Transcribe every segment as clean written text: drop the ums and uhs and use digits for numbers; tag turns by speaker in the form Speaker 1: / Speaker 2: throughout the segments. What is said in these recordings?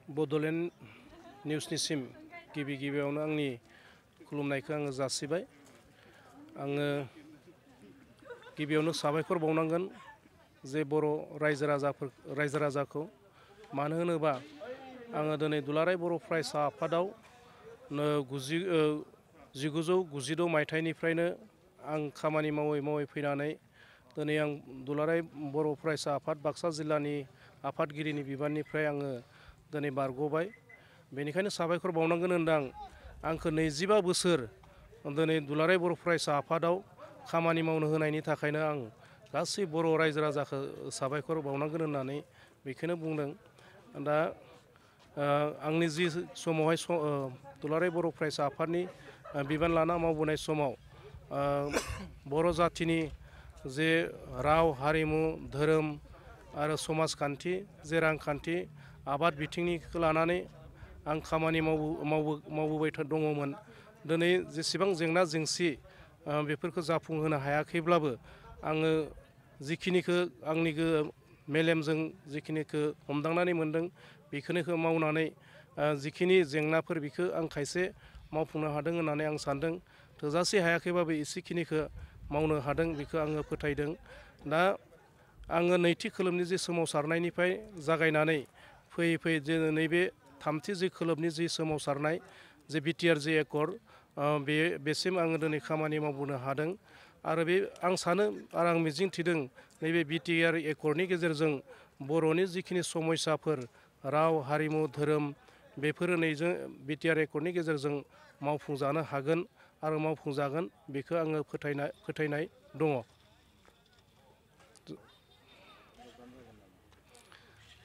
Speaker 1: बड'लेण्ड निउसनिसिम गिबियावनो आंनि खुलुमनायखौ आङो जासिबाय। आङो गिबियावनो साबायखर बावनांगोन जे बर' रायजो राजाखौ, मानो होनोबा आङो दिनै दुलाराय बर' फरायसा आफादाव 1996 मायथाइनिफ्रायनो आं खामानि मावै फैनानै दिनै आं दुलाराय बर' फरायसा आफाद बाक्सा जिल्लानि आफादगिरिनि बिबाननिफ्राय आङो दिनै बारग'बाय। बेनिखायनो साबायखर बावनांगोन होनदां आंखौ 25 बोसोर दिनै दुलाराय बर' फरायसा आफादाव खामानि मावनो होनायनि थाखायनो आं गासै बर' रायजो राजाखौ साबायखर बावनांगोन होननानै बेखौनो बुंदों। दा आंनि जि समावहाय दुलाराय बर' फरायसा आफादनि बिबान लाना मावबोनाय समाव बर' जाथिनि जे राव हारिमु धोरोम आरो समाजखान्थि जे रांखान्थि आबाद बिथिंनिखौ लानानै आं खामानि मावबोबाय दङमोन। दिनै जेसेबां जेंना जेंसि बेफोरखौ जाफुंहोनो हायाखैब्लाबो आङो जिखिनिखौ आंनि मेलेमजों जिखिनिखौ हमदांनानै मोनदों बेखिनिखौ मावनानै जिखिनि जेंनाफोर बेखौ आं खायसे मावफुंनो हादों होननानै आं सान्दों। थोजासे हायाखैबाबो एसेखिनिखौ मावनो हादों बेखौ आङो फोथायदों। दा आङो नैथि खोलोबनि जि सोमावसारनायनिफ्राय जागायनानै फैयै जे नैबे थामथि जि खोलोबनि जि सोमावसारनाय जे बिटिआर जि एकर्ड बेसिम आङो दिनै खामानि मावबोनो हादों। आरो आं सानो आरो आं मिजिंथिदों नैबे बिटिआर एकर्डनि गेजेरजों बर'नि जिखिनि समयसाफोर राव हारिमु धोरोम बेफोरो नैजों बिटिआर एकर्डनि गेजेरजों मावफुंजानो हागोन आरो मावफुंजागोन बेखौ आङो फोथायनाय दङ।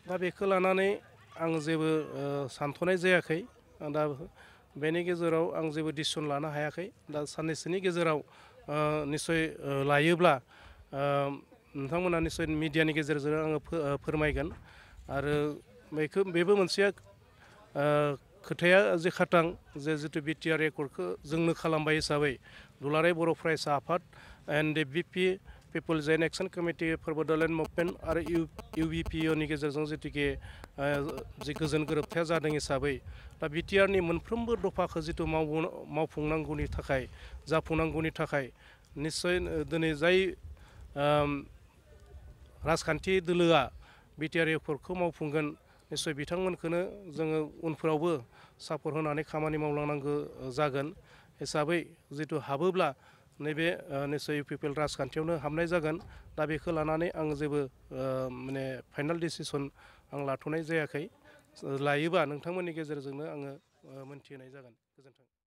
Speaker 1: दा बेखौ लानानै आं जेबो सानथ'नाय जायाखै। दा बेनि गेजेराव आं जेबो डिसिसन लानो हायाखै। दा साननैसोनि गेजेराव निस्सय लायोब्ला नोंथांमोना निस्सय मिडियानि गेजेरजों आङो फोरमायगोन। आरो बेबो मोनसे खोथाया जे खाथां जे जिथु बिटिआर एकर्डखौ जोंनो खालामबाय हिसाबै दुलाराय बर' फरायसा आफाद एन्ड बिपि people joint action committee for Bodoland movement आरो इउबिपिअनि गेजेरजों जिथुके जि गोजोन गोरोबथाया जादों हिसाबै दा बिटिआरनि मोनफ्रोमबो दफाखौ जिथु मावफुंनांगौनि थाखाय जाफुंनांगौनि थाखाय निस्सय दिनै जाय राजखान्थि दोलोआ बिटिआर एकर्डखौ मावफुंगोन निस्सय बिथांमोनखौनो जोङो उनफोरावबो सापर्ट होनानै खामानि मावलांनांगौ जागोन हिसाबै जिथु हाबोब्ला नैबे निस्सय इउपिपिएल राजखान्थियावनो हाबनाय जागोन। दा बेखौ लानानै आं जेबो माने फाइनाल डिसिसन आं लाथ'नाय जायाखै। लायोबा नोंथांमोननि गेजेरजोंनो आङो मोनथिहोनाय जागोन। गोजोन्थों।